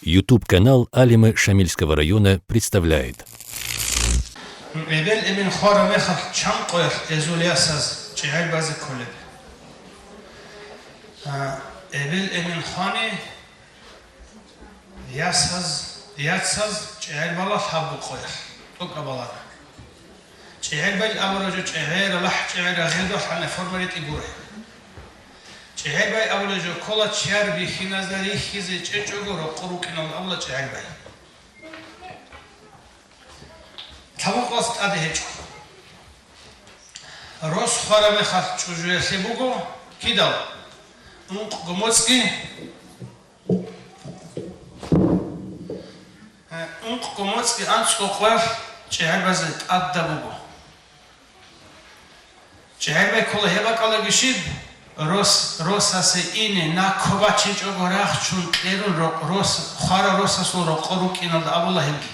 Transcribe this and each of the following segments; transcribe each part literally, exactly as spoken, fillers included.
YouTube-канал Алимы Шамильского района представляет. Эбел-эмен хвараб мехалъ чан къоялъ эзул ясаз чӀегӀер базе кколеб? А, эбел-эмен хвани ясаз, яцаз чӀегӀер бала лъабго къоялъ, тӀокӀаб балагьун. ЧӀегӀер бай абураб жо чӀегӀер, лахӀ чӀегӀер, гъедалъ гьаниб форма ретӀи гуре. ЧӀегӀер бай абулеб жо ккола чияр бихьиназда рихьизе чӀечӀого рокъор рукӀиналда абула чӀегӀер бай. Лъабго къоялъ тӀаде гьечӀо. Рос хвараб мехалъ чӀужуялъе буго кидал? Ункъго моцӀги, э, ункъго моцӀги анцӀго къоялъ чӀегӀер базе тӀадаб буго. ЧӀегӀер бай ккола гьеб бакӀалдаги щиб? Рос, росасе ине наккоб бачинчӀого рахчун кьерун рокъ-, рос, хвараб росасул рокъор рукӀиналда абула гьебги.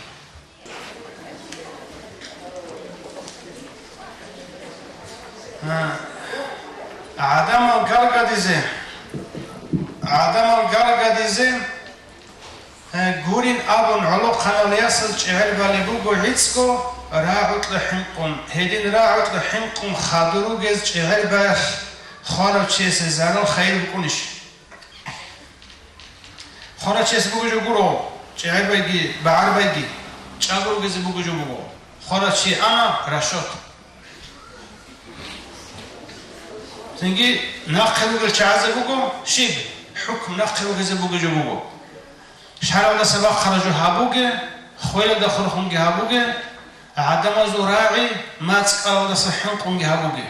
А, гӀадамал гаргадизе, гӀадамал гаргадизе, э, гурин абун гӀолохъанал ясаз чӀегӀер балеб буго гӀицӀго рагӀутлъа хӀинкъун, гьедин рагӀутлъа хӀинкъун хадур ругез чӀегӀер баялъ хварав чиясе зарал хайир букӀунищ? Хварав чиясе бугеб жо гуро, чӀегӀер байги, багӀар байги, чӀаго ругезе бугеб жо буго. Хварав чи ана, расчёт. Цинги нахъе ругел чагӀазе буго, щиб, хӀукму нахъе ругезе бугеб жо буго. ШаргӀалдаса бахъараб жо гьабуге, хвелалда хурхунги гьабуге, гӀадамазул рагӀи мацӀ кӀалалдаса хӀинкъунги гьабуге.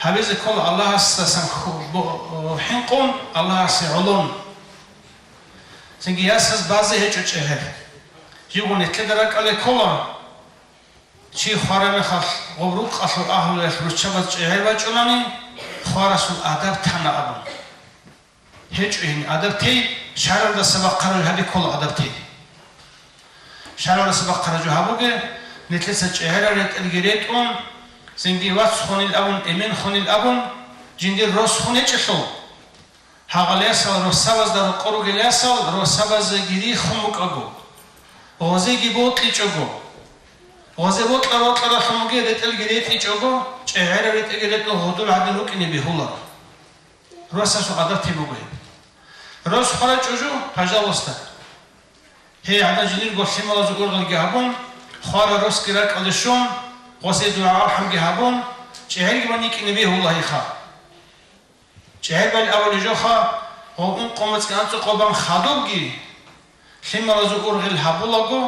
Гьабизе ккола Аллагьасдасан ху-, бо-, хӀинкъун, Аллагьасе гӀолон. Цинги ясаз базе гьечӀо чӀегӀер. Живго нилъеда ракӀалде ккола, чи хвараб мехалъ гъоб рукъалъул агьлуялъ руччабаз чӀегӀер бачӀунани, хварасул адаб тана абун. ГьечӀо гьениб адаб тей, шаргӀалдаса бахъараб гьаби ккола адаб тей. ШаргӀалдаса бахъараб жо гьабуге, нилъеца чӀегӀерал ретӀелги ретӀун, цинги вац хунил абун, эмен хунил абун, жиндир рос хун гьечӀелъул. Гьагъал ясал росабазда рокъор ругел ясал росабазеги риххун букӀаго, гъозеги бокьичӀого, гъозе бокьа-бокьаралъун бугеб ретӀелги ретӀичӀого, чӀегӀерал ретӀелги ретӀун гъудул гӀадин рукӀине бегьуларо. Росасул адаб тей буго гьеб. Рос хварай чӀужу, пожалуйста. Гьей гӀадан жиндирго лъималазул ургъелги гьабун, хвараб росги ракӀалде щун, гъосе дугӀа-алхӀамги гьабун, чӀегӀерги бан йикӀине бегьула гьейха. ЧӀегӀер бал абулеб жоха, гъов ункъо моцӀги анцӀукъо бан хадубги, лъималазул ургъел гьабулаго,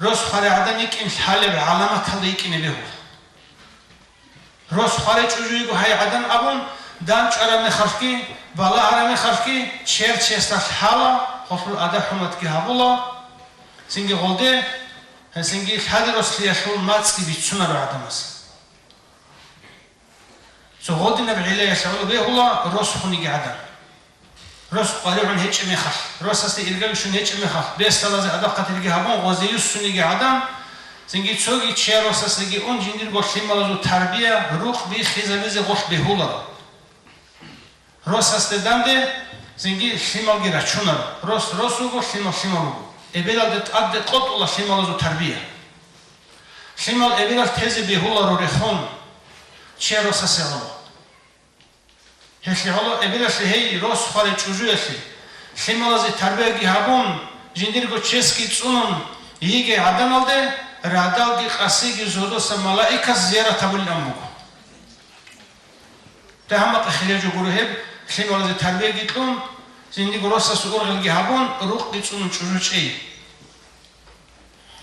рос хварай гӀадан йикӀин лъалеб гӀаламаталда йикӀине бегьула. Рос хварай чӀужу йиго гьай гӀадан абун, дандчӀвараб мехалъги, балагьараб мехалъги, чер-чесда лъала, гъолъул адаб-хӀурматги гьабула, цинги гъолде, гьесинги лъади рослиялъул мацӀги бицунаро гӀадамаз. Цо гъодинаб гӀиллаялъ гӀоло бегьула рос хуниги гӀадан. Рос къваригӀун гьечӀеб мехалъ, росасде иргаги щун гьечӀеб мехалъ, бесдалазе адаб-хъатирги гьабун, гъозе юссуниги гӀадан, цинги цоги чияр росасдаги ун, жиндирго лъималазул тарбия, рукъ биххизабизе гъолъ бегьуларо. Росасде данде, цинги лъималги рачунаро. Рос рос вуго, лъимал лъимал вуго. Эбелалде тӀадде къотӀула лъималазул тарбия. Лъимал эбелалъ тезе бегьуларо рехун, чияр росасе гӀоло. Гьелъие гӀоло эбелалъе гьей рос хварай чӀужуялъе, лъималазе тарбияги гьабун, жиндирго чесги цӀунун йигей гӀаданалде радалги къасиги зодоса малаикас зиярат гьабулин абун буго. Дагьаб-макъ хирияв жо гуро гьеб, лъималазе тарбияги кьун, жиндирго росасул ургъелги гьабун, рукъги цӀунун чӀужу чӀей.